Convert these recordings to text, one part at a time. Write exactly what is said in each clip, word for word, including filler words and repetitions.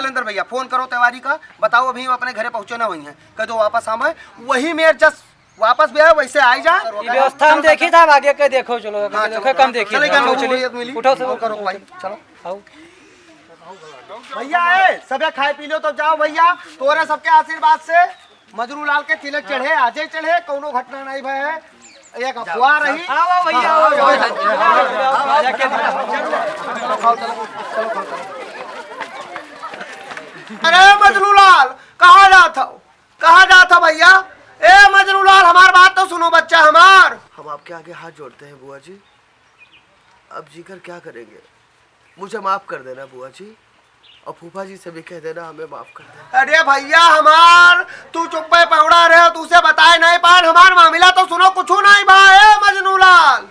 शैलेंद्र भैया, फोन करो तिवारी का, बताओ अभी वो अपने घरे पहुँचे ना हुई हैं, कह दो वापस आवे, वही मेर जस वापस भी आए, वैसे आई जा। ये व्यवस्था हम देखी था, आगे के देखो, चलो, आगे हाँ, के चलो, देखो, कम देखी चलो, था। चलो, चलो, चलो, चलो, मिली। उठाओ सब। फोन करो भाई, चलो। आओ। भैया, ए, सबे खाए पी लो तो जाओ भैया, तोरे सबके आशीर्वाद से मजनू लाल के तिलक चढ़े, आजे चढ़े, कौनो घटना नहीं भय है, एक अफवाह रही। आओ, आओ भैया, हाँ, आओ, आओ, आओ, आओ, आओ, आओ। आओ, आओ, आओ। चलो, खाओ, चलो, चलो, खाओ, चलो। अरे मजनू लाल, कहाँ जात हो? कहाँ जात हो भैया? ए मजनू लाल, हमार बात तो सुनो बच्चा हमार। हम आपके आगे हाथ जोड़ते हैं बुआ जी, अब जीकर क्या करेंगे? मुझे माफ कर देना बुआ जी, और फूफा जी से भी कह देना हमें माफ कर देना। अरे भैया हमार, तू चुप्पे पौड़ा रहे हो, तू उसे बताए नहीं पाए, हमार मामला तो सुनो, कुछ नहीं भाई, ए मजनू लाल।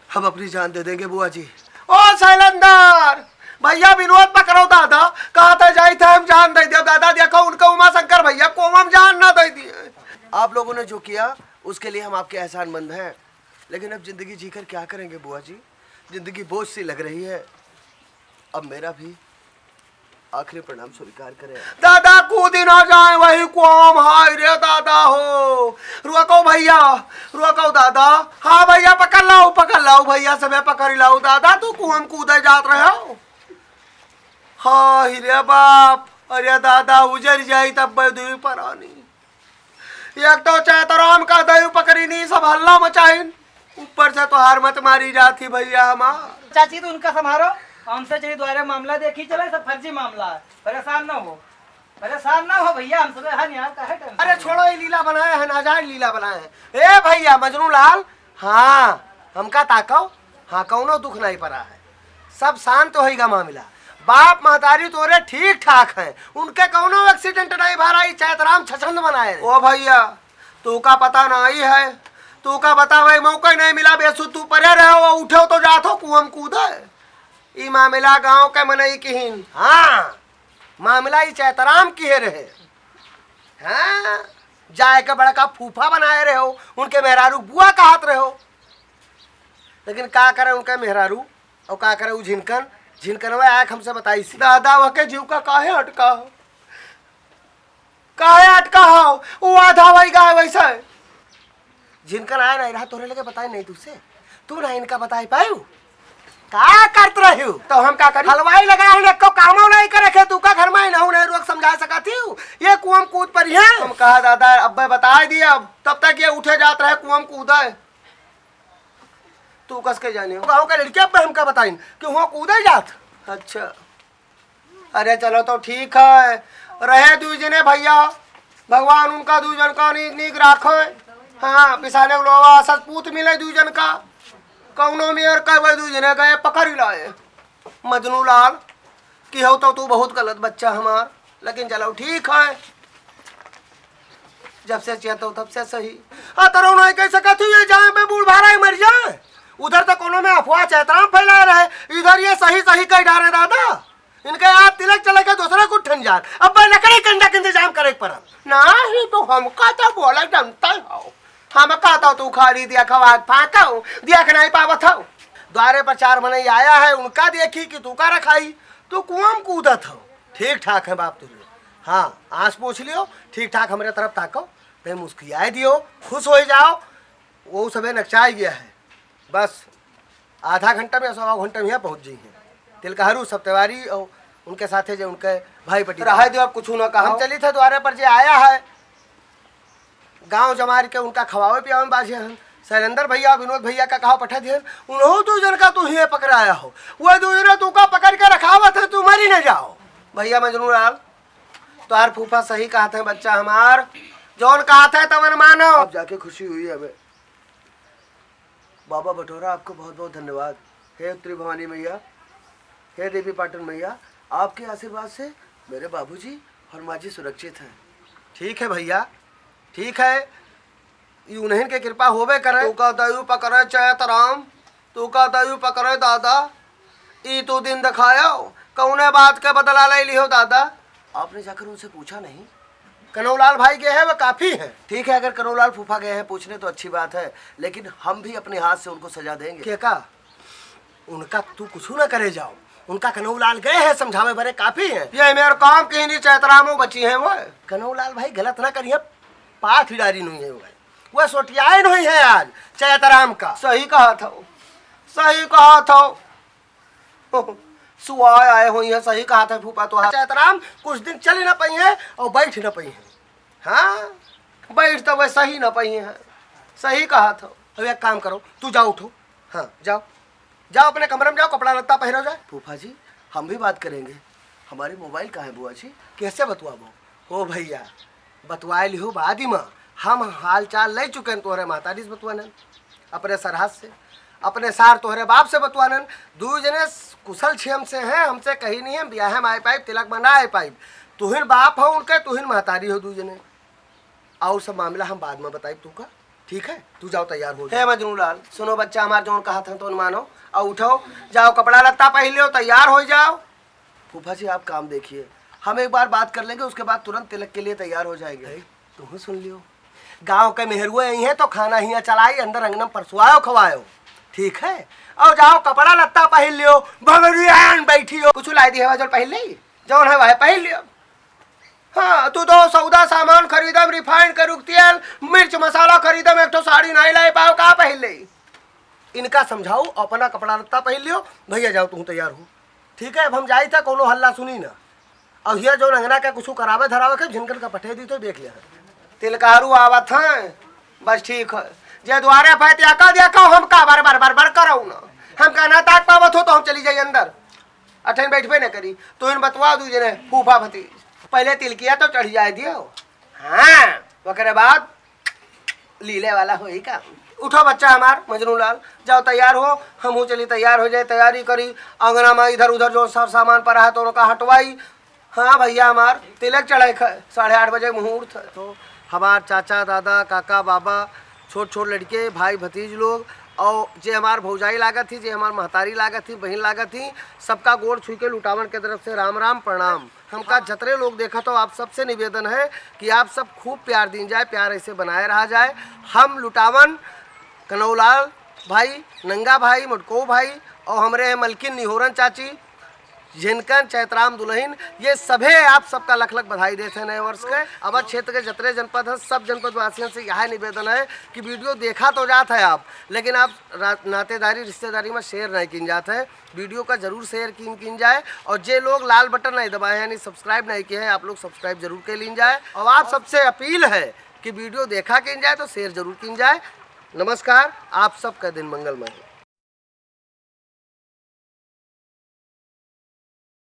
हम अपनी जान दे देंगे बुआ जी। ओ शैलेंदर, भैया विनोद पकड़ो दादा, कहा था जाई था हम जान दे दिया दादा, देखो उनका उमा शंकर भैया को हम जान ना दे दिए। आप लोगों ने जो किया उसके लिए हम आपके एहसानमंद हैं, लेकिन अब जिंदगी जीकर क्या करेंगे बुआ जी? जिंदगी बोझ सी लग रही है। अब मेरा भी आखिरी प्रणाम स्वीकार करें। दादा कूदी ना जाए वही कुआं, हाय रे दादा हो। रुको भैया, रुको दादा। हाँ भैया, पकड़ लाओ, पकड़ लाओ भैया, सबे पकड़ लाओ दादा, तू कुआं कूदे जात रहे हो। हाय रे बाप, अरे दादा उजर जाई तब दुई परानी। एक तो चैतराम का दही पकड़ी नी, सब हल्ला मचाइन, ऊपर से तोहार मत मारी जाती भैया हमार। चाची तो उनका संभारो, हमसे चाहे द्वारे मामला देखी चले, सब फर्जी मामला है, परेशान ना हो, परेशान ना हो भैया, हम सब हन यहाँ, काहे tension अरे ले? छोड़ो, ये लीला बनाए हैं, नाजायज लीला बनाए हैं। ए भैया मजनू लाल, हाँ, हमका ताको, हाँ, कौनो दुख नहीं पड़ा है, सब शांत होइगा मामला। बाप महतारी तोरे ठीक ठाक हैं, उनके कौनो accident नहीं भरा, ई चैतराम छछंद बनाए रहे। ओ भैया, तू का पता नहीं है, तू का बतावे मौका नहीं मिला, बेसुध तू परे रहे हो, उठे तो जात हो कुआं कूदे। ई मामला गांव के मनई किहिन, हाँ, मामला ई चैतराम किहे रहे। हाँ, जाए के बड़का फूफा बनाए रहे हो, उनके मेहरारू बुआ कहत रहे हो। लेकिन का करे उनके मेहरारू और का करे उ झिनकन, झिनकनवा आके हमसे बताई सी। दादा वह के जीव का काहे अटका हो? काहे अटका हो? वो आधा वही गाय वैसे। झिनकन आए नहीं रहा, तोरे लगे बताए नहीं तुझसे। तू ना इनका बताए पायू। का करत रही हो? तो हम का करी? हलवाई लगा है, एको कामो नहीं करे के, तू का घर में ही नहीं, नहीं रोक समझा सकत ही हो। ये कुआं कूद परी है। हम कहा दादा, अब्बे बताए दिए, अब तब तक ये उठे जात रहे, कुआं कूदे। तू कस के जाने हो। गाँव के लड़के अब्बे हमका बताइन कि हुआं कूदे जात। अच्छा। अरे चलो तो ठीक है, रहे दुई जने भैया, भगवान उनका दुई जन का नीक नीक राखे। हाँ, पिसाने को लोवा सच पूत मिले दुई जन का, कौनो मेर कहवे दुई जने गए पकड़ ही लाए। मजनू लाल, कि हो तो तू बहुत गलत बच्चा हमार, लेकिन चलो ठीक है, जब से चेतो तब से सही। आ तरो नहीं कह सकत हूँ, ये जाए में बूढ़ भारा ही मर जाए। उधर तो कोनो में अफवाह चैतराम फैलाए रहे, इधर ये सही सही कह डारे दादा। इनके आज तिलक चले के दूसरे को ठन जान। अब मैं लकड़ी कंडा के इंतजाम करे के पड़ल। नहीं तो हमका तो बोला जनता हो, हमका तो तू खाली देखा फाका हो, देख नहीं पावत हो। द्वारे पर चार मनई आया है, उनका देखी कि तू का रखाई, तू कुआं कूदत हो। ठीक ठाक है बाप तुझे। हाँ, आँस पोंछ लियो, ठीक ठाक हमरे तरफ ताको, तै मुस्कियाए दियो, खुश हो जाओ। वो सबे नकचाई गया है। बस आधा घंटा में, सवा घंटा में यहाँ पहुँच जाई हैं। तिलकहरू सब तिवारी और उनके साथे जे उनके भाई पटी रहे दो, अब कुछ ना कहा। हम चली थे द्वारे पर जे आया है, गाँव जमार के उनका खवावे पियावे में बाझे हन। शैलेंद्र भैया और विनोद भैया का कहा पठा दिए, उन्हों दो जन का तू ही पकड़ाया हो, वो दो जन तू का पकड़ के रखावत है, तू मरी न जाओ। भैया मजनू लाल, तोहार फूफा सही कहत है बच्चा हमार, जौन कहत है तवन मानो। अब जाके खुशी हुई हमें। बाबा बटोरा, आपको बहुत बहुत धन्यवाद। हे उत्तरी भवानी मैया, हे देवी पाटन मैया, आपके आशीर्वाद से मेरे बाबूजी और माँ जी सुरक्षित हैं। ठीक है भैया, ठीक है, ये उन्हीं के कृपा होबे करे। तू का दयु पकड़े चैतराम, तू का दयु पकड़े दादा, ई तू दिन दिखायो, कौने बात के बदला ले लिहो दादा? आपने जाकर उनसे पूछा नहीं? कनौलाल भाई गए हैं, वो काफी हैं। ठीक है, अगर कनौलाल फूफा गए हैं पूछने तो अच्छी बात है, लेकिन हम भी अपने हाथ से उनको सजा देंगे। के का? उनका तू कुछ ना करे जाओ, उनका कनऊ लाल गए हैं समझावे बरे काफी है। ये मेरे काम की नहीं, चैतरामो बची है वो। कनऊ लाल भाई गलत ना करिए, पाठ ही डारी नहीं है वो। वो सोटियाए नहीं है आज चैतराम का। सही कहा था, सही कहा था। सुआय आए हुई है, सही कहा था फूफा तो। चैतराम कुछ दिन चल ही ना पाई है और बैठ ना पाई है। हाँ, बैठ तो वह सही ना पाई है, सही कहा था। अब एक काम करो, तू जाओ उठो, हाँ जाओ, जाओ अपने कमरे में जाओ, कपड़ा लत्ता पहनो जाए। फूफा जी, हम भी बात करेंगे। हमारे मोबाइल कहाँ है बुआ जी? कैसे बतुआबो? ओ भैया, बतुआए लिहो बाद ही में। हम हाल चाल ले चुके हैं तोहरे महतारी से बतुआनन, अपने सरहद से, अपने सार तोहरे बाप से बतुआनन। दू जने कुशल क्षेम से हैं, हमसे कहीं नहीं है, ब्याह में आए पाइब, तिलक में ना आए पाइब। तुहिन बाप हो उनके, तुहिन महतारी हो दू जने। और सब मामला हम बाद में बताइब तू का। ठीक है, तू जाओ तैयार हो हे जाओ। मजनू लाल, सुनो बच्चा हमार, जौन कहा था तो मानो, और उठो, जाओ कपड़ा लत्ता पहन लो, तैयार हो जाओ। फूफा जी आप काम देखिए, हम एक बार बात कर लेंगे, उसके बाद तुरंत तिलक के लिए तैयार हो जाएंगे। अरे, तुम सुन लियो, गांव के मेहरुए आई हैं तो खाना हिया चलाई, अंदर अंगनम परसुआयो खवायो, ठीक है? और जाओ कपड़ा लत्ता पहन लियो, भगरियान बैठी हो। कुछ लाई दी है जो पहन ले, जौन है वह पहन लियो। हाँ, तू तो सौदा सामान खरीदम, रिफाइन करुक तेल, मिर्च मसाला खरीदम, एक ठो साड़ी नहीं लाई पाओ, का पहन ले? इनका समझाओ, अपना कपड़ा लत्ता पहन लियो। भैया जाओ, तू तैयार हो, ठीक है? अब हम जाई था, कोनो हल्ला सुनी ना। अब हिया जौन अंगना के कुछ करावे धरावे के, झिनकन का पठे दी तो देख ले। तिलकारू आवत हैं, बस ठीक है। जे द्वारे पे त्याका देखो, हम का बर बर बर बर करो ना। हम का ना ताक पावत हो तो हम चली जाई अंदर। अठन बैठबे न करी, तो इन बतवा दू जने फूफा भतीज। पहले तिलकिया तो चढ़ जाए दियो, हाँ, ओकरे बाद लीले वाला होई का। उठो बच्चा हमार मजनू लाल, जाओ तैयार हो, हमहू चली तैयार हो जाए, तैयारी करी। अंगना में इधर उधर जो सब सामान पड़ा है तो उनका हटवाई। हाँ भैया हमार तिलक चढ़ाई ख-, साढ़े आठ बजे मुहूर्त है। तो हमार चाचा, दादा, काका, बाबा, छोट छोट लड़के, भाई भतीज लोग, और जे हमार भौजाई लागत ही, जे हमार महतारी लागत ही, बहिन लागत ही, सबका गोड़ छुई के लुटावन के तरफ से राम राम प्रणाम। हमका जतरे लोग देखत हो, आप सबसे निवेदन है कि आप सब खूब प्यार दीन जाए, प्यार ऐसे बनाए रहा जाए। हम लुटावन कनौलाल भाई, नंगा भाई, मोटको भाई और हमरे मलकिन निहोरन चाची, झिनकन, चैतराम दुलहिन, ये सभे आप सबका लख लख बधाई देत हैं नए वर्ष के। अवध क्षेत्र के जतरे जनपद हैं, सब जनपद वासियन से यह निवेदन है कि video देखा तो जात है आप, लेकिन आप रा-, नातेदारी, रिश्तेदारी में share नहीं कीन जात है। Video का जरूर share कीन, कीन जाए। और जे लोग लाल button नहीं दबाए हैं, यानी subscribe नहीं किए हैं, आप लोग subscribe जरूर कर लीन जाए। और आप सबसे अपील है कि video देखा कीन जाए तो share जरूर कीन जाए। नमस्कार, आप सबका दिन मंगलमय हो।